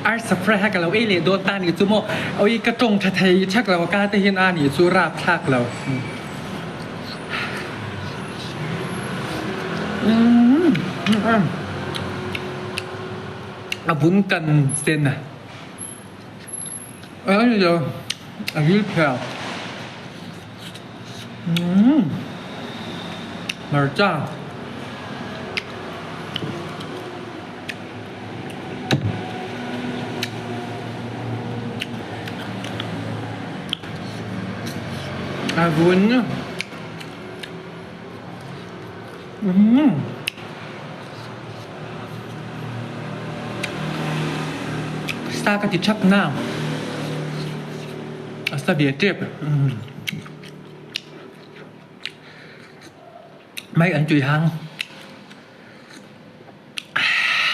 Arsa fry kha ka lo ei leh dawn ta nih chu maw. Awii ka tawng tha thei thak lo a ka te hian a nih chu rap thlak lo. A vun kan sen a. A ni lo a ril phel. Hmarcha. A vun. Sa ka ti chap na. A sa ve tep. Mai an tui hang.